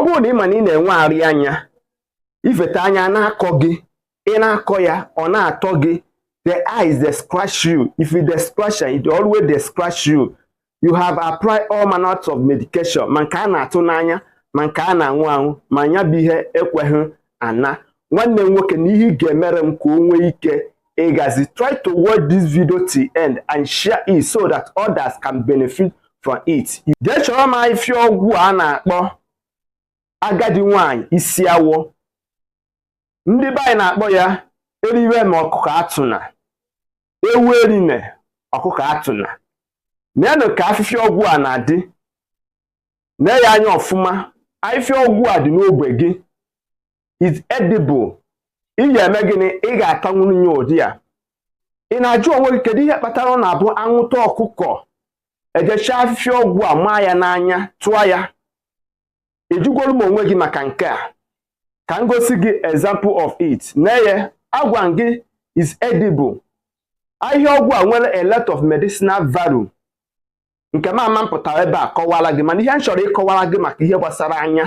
Bụrụ na ị ma na ị na-enwe arị anya, ifete anya na-akọ gị, ị na-akọ ya, ọ na-atọ gị, the eyes dey scratch you. If you dey scratch am, it always dey scratch you. You have applied all manners of medication, ma nke a na-atụ n'anya, ma nke a na-aṅụ aṅụ, ma ya bụ ihe ekweghị ana. Nwanne m nwoke, na ihe ị ga-emere m ka o nwee ike ịgazi, try to watch this video till end and share it so that others can benefit from it. Jee chọrọ m ahịfịa ọgwụ a na-akpọ agadi nwanyị isi awọ. Ndị be anyị na-akpọ ya eriwe ma ọkụkọ atụna, ewu erine ọkụkọ atụna. Neenụ ka afịfịa ọgwụ a na-adị. Nee ya anya ọfụma. Afịfịa ọgwụ a dị n'ogbe gị, is edible. Ị ga-eme gịnị? Ị ga-atanwuru ya ụdị a. Ị na-ajụ onwe gị, kedu ihe kpatara ọ na-abụ anwụta ọkụkọ, ejechaa afịfịa ọgwụ a maa ya n'anya, tụọ ya? Ejugolu m onwe gị maka nke a. Ka m gosi gị example of it. Nee ya, agwa m gị, is edible. Ahịhịa ọgwụ a nwere a lot of medicinal value nke m ama m pụtara ebe a kọwara gị, mana ihe m chọrọ ịkọwara gị maka ihe gbasara anya.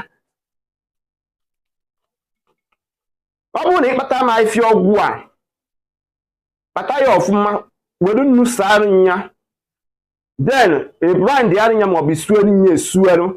Ọ bụrụ na ị kpata m ahịfịa ọgwụ a, kpata ya ọfụma, were nnu saa ya, then ị blend ya maọbụ isuelu ya esuelu.